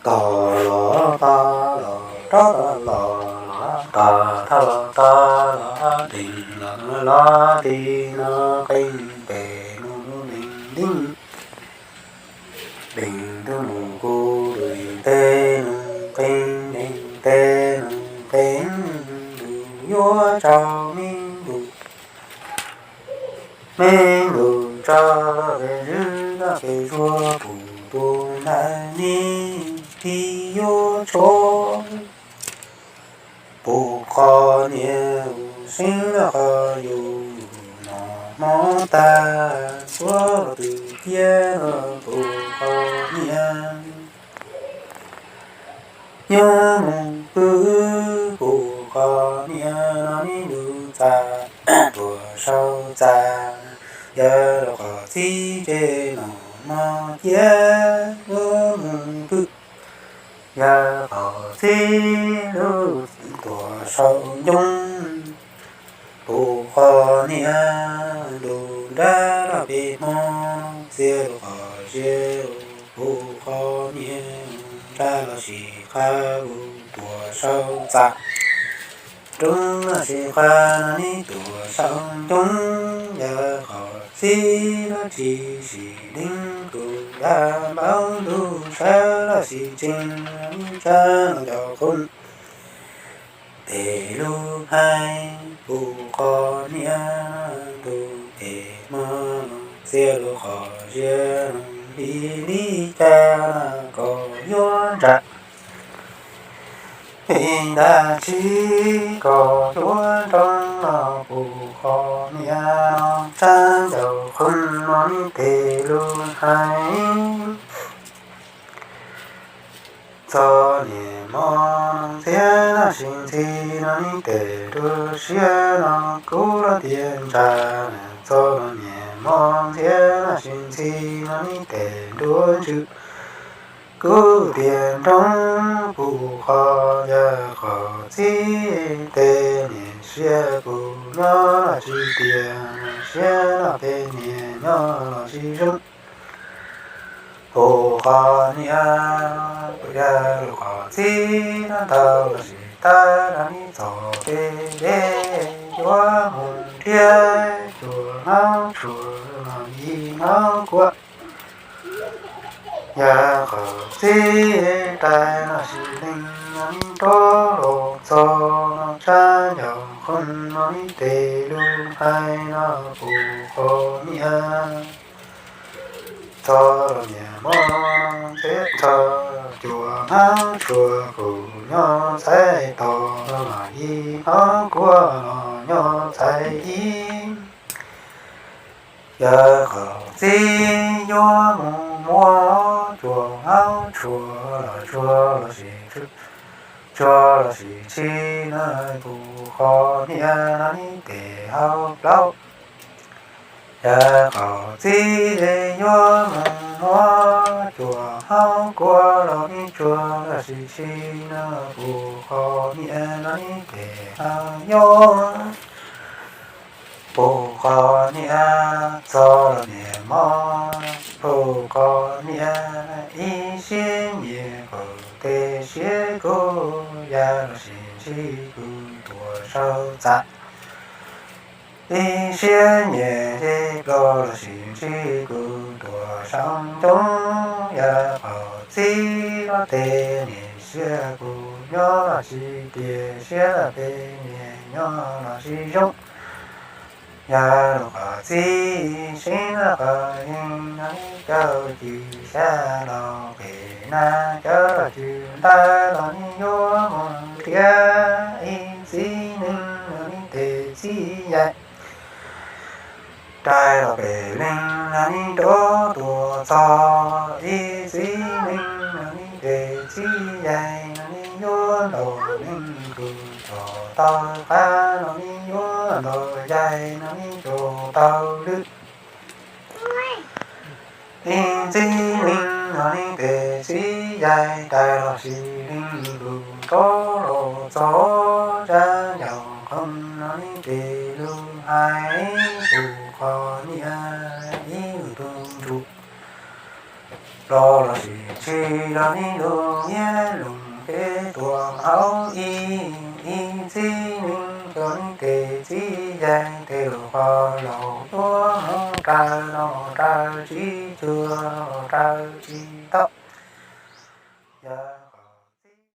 Los los tag los rov tag los los tag, tag los tag los deeg los los tig no qee pem nus deeg deeg, deeg ntuj nus kuv deeg teb nus qee, deeg teb nus qee, ntuj yuav tsaus me ntuj, me ntuj tsaus los pem zwb los pem zuag, puv tus ntawd ne thiaj yuav tshuav. Puv qhov niam, seev los qhov yus, noj mov tag suav los twb ciaj no, puv qhov niam. Nyob mus pw, puv qhov niam no ne ntuj txav, tuam sau txav, yog lub qhov txij tsev noj mov ciaj, nyob mus pw, yog qhov txij lub tuam sau ncoo, puv qhov niam, ntuj nrab los pem hmo, txiaj lub qhov ziab, puv qhov niam, nrab los sis qab, puv tuam sau txav, roob los sis qab no ne tuam sau ncoo, yog qhov txij lub tsis sim deev kuv dag npaum ntuj sawv los sis tsees, tsa los cov qoob tes lub hais, puv qhov niam, ntuj pem hmo, txiaj lub qhov ziab, li li cas los kom yuav ntsa, li ntsa tsis kom yuav nroo los puv qhov niam, tsa ncaus qhov no ne tes lub hais. Txog niam hmo ntxhiab los sis ntxhi no ne tes nruab siab no kuv los tias ntsa, txog niam hmo ntxhiab los sis ntxhi no ne tes nruab ntsws kuv tias nroo, puv qhov yog qhov txij tes niam siab kuv nyob los tsis tias, siab los tes niam nyob los tsis zoo. Puv qhov niam, puv yog lub qhov txij no tau los sis tau los ne txog peb deb, yuav mus nrhiav cuam hauv tshuaj los yim hauv kuab. Yog qhov txij rais los sis leeg los ne rov los txog, tsa ncaus qhov no ne tes lub hais no puv qhov niam. Txog los niam hmo ntxhiab, txog cuam hauv tshuaj kuv nyob txhais tos, los yim hauv kuab los nyob txhais ib. Yog qhov txij yuav mus muab cuam hauv tshuaj los tsuag los sis, tsuag los sis txhij no puv qhov niam no ne tes hauv plaub. Yog qhov txij yuav mus muab cuam hauv kuab los ne tsuag los sis txhij no puv qhov niam no ne tes hauv yaj. Puv qhov niam, txog los niam hmo, puv qhov niam, ib siab nyiam kuv tes siab kuv, yaj los sis txhij kuv tuam sau txav. Ib siab nyiam ces plaub los sis txhij kuv tuam sau ncoo, yog qhov txij los tes niam siab kuv nyob los sis tias siab los tes niam nyob los sis zoo. Yog lub qhov txij seev los qhov yees no ne cov cws xya los pem na, cov los cws ntawd los ne yuav mus nrhiav ib txiv neeg no ne tes txiv yaig. Rais los pem leeg no ne rov tuaj txog ib txiv neeg no ne tes txiv yaig no ne yuav ntaus neeg kuj tso tau qab no ne yuav ntaus yaig no ne tso tau lwm. Ib txiv neeg no ne tes txiv yaig rais los sis leeg kuj rov los txog, tsa ncaus qhov no ne tes lub hais puv qhov niam ib lub tug ntsuj. Plaub los sis Tsis yog neb lus nyiaj lus kev tuaj hauv ib, ib txhis neeg tuaj neb tes txiv yaig tes lus qhov laus tuaj mus raws los raws tsis cuag los raws tsis tau. Yog